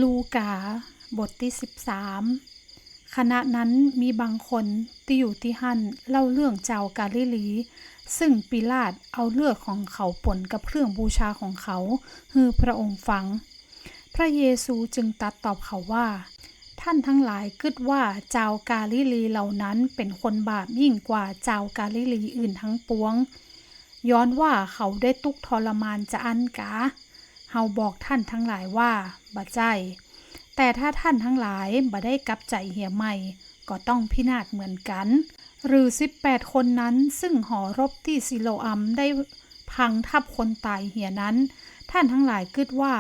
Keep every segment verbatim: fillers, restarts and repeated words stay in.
ลูกา บทตี้สิบสาม ขณะนั้นมีบางคนตี้อยู่ตี้หั้นเล่าเรื่องจาวกาลิลี ซึ่งปีลาตเอาเลือดของเขาปนกับเครื่องบูชาของเขาหื้อพระองค์ฟัง พระเยซูจึงตรัสตอบเขาว่า ท่านทั้งหลายกึ๊ดว่าจาวกาลิลีเหล่านั้นเป๋นคนบาปยิ่งกว่าจาวกาลิลีอื่นทั้งปวง ย้อนว่าเขาได้ตุ๊กทรมานจาอั้นกา เฮาบอกท่านทั้งหลายว่า บ่ใจ้ แต่ถ้าท่านทั้งหลายบ่ได้กลับใจ๋เหียใหม่ ก็ต้องพินาศเหมือนกั๋น หรือสิบแปดคนนั้นซึ่งหอรบตี้ซิโลอัมได้พังทับคนต๋ายเหียนั้น ท่านทั้งหลายกึ๊ดว่า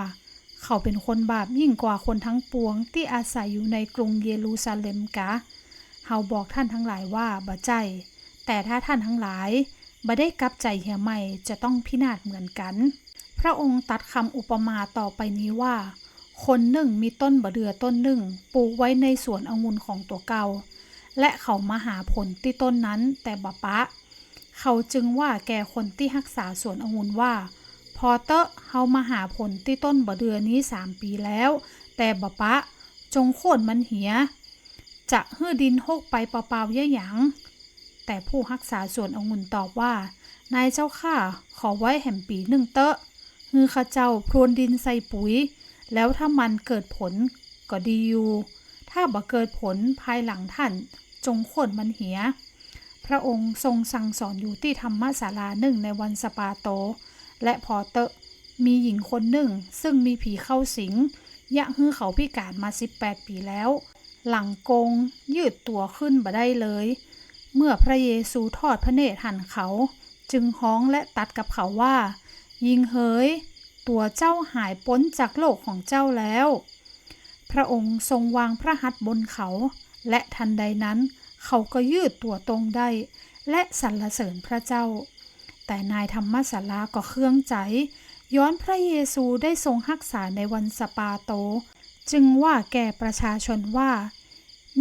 เขาเป๋นคนบาปยิ่งกว่าคนทั้งปวงตี้อาศัยอยู่ในกรุงเยรูซาเล็มกา เฮาบอกท่านทั้งหลายว่า บ่ใจ้ แต่ถ้าท่านทั้งหลายบ่ได้กลับใจ๋เหียใหม่ จะต้องพินาศเหมือนกั๋น พระองค์ตรัสกำอุปมาต่อไปนี้ว่า คนนึ่งมีต้นบ่าเดื่อต้นนึ่งปลูกไว้ในสวนองุ่นของตั๋วเก่า และเขามาหาผลตี้ต้นนั้นแต่บ่ปะ เขาจึงว่าแก่คนตี้ฮักษาสวนองุ่นว่า ผ่อเต๊อะ เฮามาหาผลตี้ต้นบ่าเดื่อนี้สามปี๋แล้ว แต่บ่ปะ จงโค่นมันเหีย จะหื้อดินฮกไปเปล่าๆ เยียะหยัง แต่ผู้ฮักษาสวนองุ่นตอบว่า นายเจ้าข้า ขอไว้แหมปี๋นึ่งเต๊อะ หื้อข้าเจ้าพรวนดินใส่ปุ๋ย แล้วถ้ามันเกิดผลก็ดีอยู่ ถ้าบ่เกิดผลภายหลังท่านจงโค่นมันเหีย พระองค์ทรงสั่งสอนอยู่ตี้ธรรมศาลานึ่งในวันสะบาโต และผ่อเต๊อะ มีหญิงคนนึ่งซึ่งมีผีเข้าสิง เยียะหื้อเขาพิก๋านมาสิบแปดปี๋แล้ว หลังกรงยืดตั๋วขึ้นบ่ได้เลย เมื่อพระเยซูทอดพระเนตรหันเขา จึงฮ้องและตรัสกับเขาว่า หญิงเหย ตั๋วเจ้าหายป๊นจากโรคของเจ้าแล้ว พระองค์ทรงวางพระหัตถ์บนเขา และทันใดนั้นเขาก็ยืดตั๋วตรงได้ และสรรเสริญพระเจ้า แต่นายธรรมศาลาก็เคืองใจ๋ ย้อนพระเยซูได้ทรงฮักษาในวันสะบาโต จึงว่าแก่ประชาชนว่า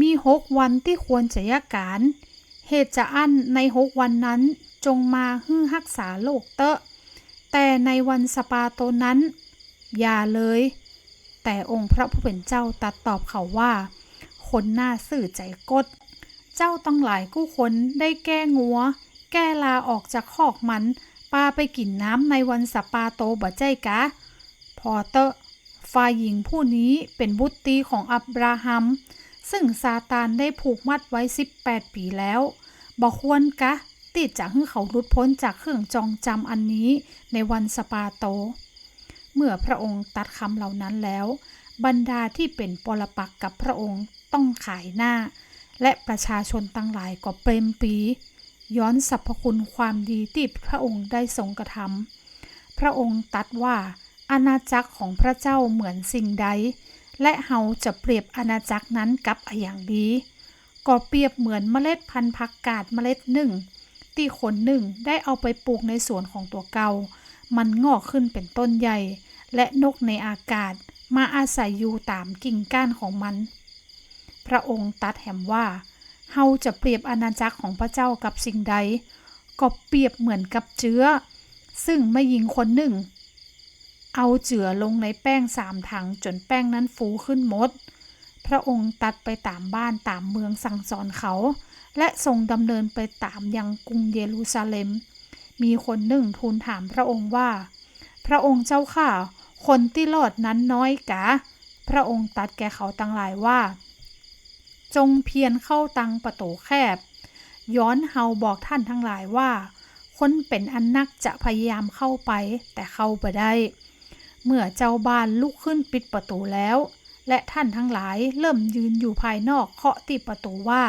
มีหกวันตี้ควรจะเยียะก๋าน เหตุจาอั้นในหกวันนั้นจงมาหื้อฮักษาโรคเต๊อะ แต่ในวันสะบาโตนั้นอย่าเลย แต่องค์พระผู้เป๋นเจ้าตรัสตอบเขาว่า คนหน้าซื่อใจ๋ก๊ด เจ้าตังหลายกู้คนได้แก้งัว แก้ลาออกจากคอกมัน ปาไปกิ๋นน้ำในวันสะบาโตบ่ใจ้กา ผ่อเต๊อะ ฝ่ายหญิงผู้นี้เป๋นบุตรีของอับราฮัม ซึ่งซาตานได้ผูกมัดไว้สิบแปดปี๋แล้ว บ่ควรกาตี้จะหื้อเขาหลุดป๊นจากเครื่องจองจำอันนี้ในวันสะบาโต เมื่อพระองค์ตรัสกำเหล่านั้นแล้ว บรรดาตี้เป๋นปรปักษ์กับพระองค์ต้องขายหน้า และประชาชนตังหลายก็เปรมปรี ย้อนสรรพคุณความดีตี้พระองค์ได้ทรงกระทำ พระองค์ตรัสว่า อาณาจักรของพระเจ้าเหมือนสิ่งใด และเฮาจะเปรียบอาณาจักรนั้นกับอะหยังดี ก็เปรียบเหมือนเมล็ดพันธุ์ผักกาดเมล็ดนึ่ง ตี้คนนึ่งได้เอาไปปลูกในสวนของตั๋วเก่า มันงอกขึ้นเป๋นต้นใหญ่ และนกในอากาศมาอาศัยอยู่ต๋ามกิ่งก้านของมัน พระองค์ตรัสแหมว่า เฮาจะเปรียบอาณาจักรของพระเจ้ากับสิ่งใด ก็เปรียบเหมือนกับเจื๊อ ซึ่งแม่ญิงคนนึ่ง เอาเจื๋อลงในแป้งสามถังจ๋นแป้งนั้นฟูขึ้นหมด พระองค์ตรัสไปต๋ามบ้านต๋ามเมืองสั่งสอนเขา และทรงดำเนินไปต๋ามยังกรุงเยรูซาเล็ม มีคนนึ่งทูลถามพระองค์ว่า พระองค์เจ้าข้า คนตี้รอดนั้นน้อยกา พระองค์ตรัสแก่เขาตังหลายว่า จงเพียรเข้าตังประตู๋แคบ ย้อนเฮาบอกท่านทั้งหลายว่า คนเป๋นอันนักจะพยายามเข้าไป แต่เข้าบ่ได้ เมื่อเจ้าบ้านลุกขึ้นปิดประตู๋แล้ว และท่านทั้งหลายเริ่มยืนอยู่ภายนอกเคาะตี้ประตู๋ว่า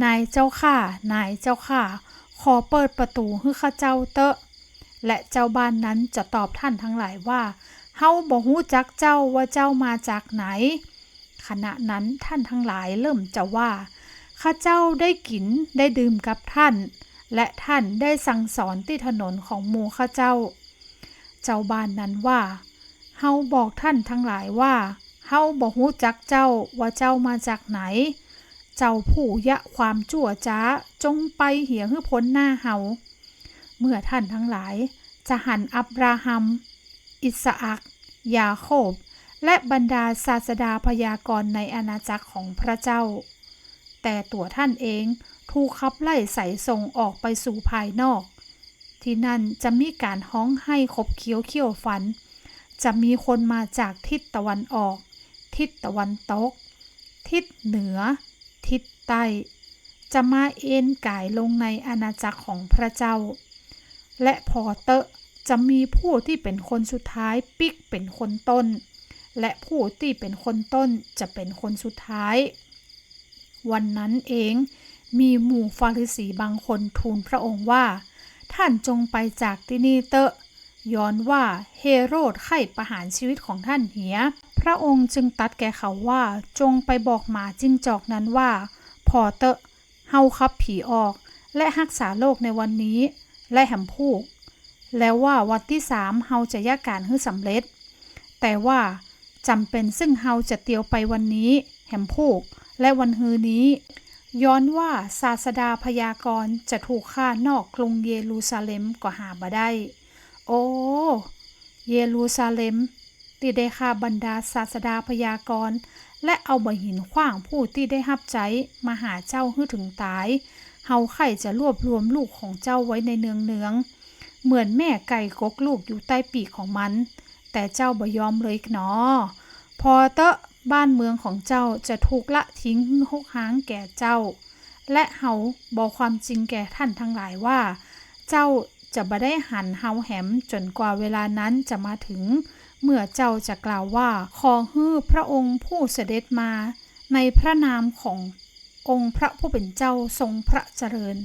นายเจ้าข้า นายเจ้าข้า ขอเปิดประตู๋หื้อข้าเจ้าเต๊อะ และเจ้าบ้านนั้นจะตอบท่านทั้งหลายว่า เฮาบ่ฮู้จักเจ้าว่าเจ้ามาจากไหน ขณะนั้นท่านทั้งหลายเริ่มจะว่า ข้าเจ้าได้กิ๋นได้ดื่มกับท่าน และท่านได้สั่งสอนตี้ถนนของหมู่ข้าเจ้า เจ้าบ้านนั้นว่า เฮาบอกท่านทั้งหลายว่า เฮาบ่ฮู้จักเจ้าว่าเจ้ามาจากไหน เจ้าผู้เยียะความจั่วจ๊า จงไปเหียหื้อป๊นหน้าเฮา เมื่อท่านทั้งหลายจะหันอับราฮัม อิสอัค ยาโคบ และบรรดาศาสดาพยากรณ์ในอาณาจักรของพระเจ้า แต่ตั๋วท่านเองถูกขับไล่ไสส่งออกไปสู่ภายนอก ที่นั่นจะมีก๋านฮ้องไห้ขบเขี้ยวเคี้ยวฟัน จะมีคนมาจากทิศตะวันออก ทิศตะวันตก ทิศเหนือ ทิศใต้ จะมาเอนก๋ายลงในอาณาจักรของพระเจ้า และผ่อเต๊อะ จะมีผู้ตี้เป๋นคนสุดท้ายปิ๊กเป๋นคนต้น และผู้ตี้เป๋นคนต้นจะเป๋นคนสุดท้าย วันนั้นเอง มีหมู่ฟาริสีบางคนทูลพระองค์ว่า ท่านจงไปจากตี้นี่เต๊อะ ย้อนว่าเฮโรดใค่ประหารชีวิตของท่านเหีย พระองค์จึงตรัสแก่เขาว่า จงไปบอกหมาจิ้งจอกนั้นว่า ผ่อเต๊อะ เฮาขับผีออก และฮักษาโรคในวันนี้ และแหมพูก แล้วว่าวันตี้สามเฮาจะเยียะก๋านหื้อสำเร็จ แต่ว่าจ๋ำเป๋นซึ่งเฮาจะเตียวไปวันนี้ แหมพูก และวันฮือนี้ ย้อนว่าศาสดาพยากรณ์จะถูกฆ่านอกกรุงเยรูซาเล็มก็หาบ่ได้ โอ้ เยรูซาเล็ม ตี้ได้ฆ่าบรรดาศาสดาพยากรณ์ และเอาบ่าหินขว้างผู้ตี้ได้ฮับใจ๊มหาเจ้าหื้อเถิงต๋าย เฮาใค่จะรวบรวมลูกของเจ้าไว้ในเนืองๆ เหมือนแม่ไก่กกลูกอยู่ใต้ปีกของมัน แต่เจ้าบ่ยอมเลยหนอ ผ่อเต๊อะ บ้านเมืองของเจ้าจะถูกละทิ้งหื้อฮกฮ้างแก่เจ้า และเฮาบอกความจริงแก่ท่านทั้งหลายว่า เจ้าจะบ่ได้หันเฮาแหมจ๋นกว่าเวลานั้นจะมาเถิง เมื่อเจ้าจะกล่าวว่า ขอหื้อพระองค์ผู้เสด็จมาในพระนามขององค์พระผู้เป๋นเจ้าทรงพระเจริญ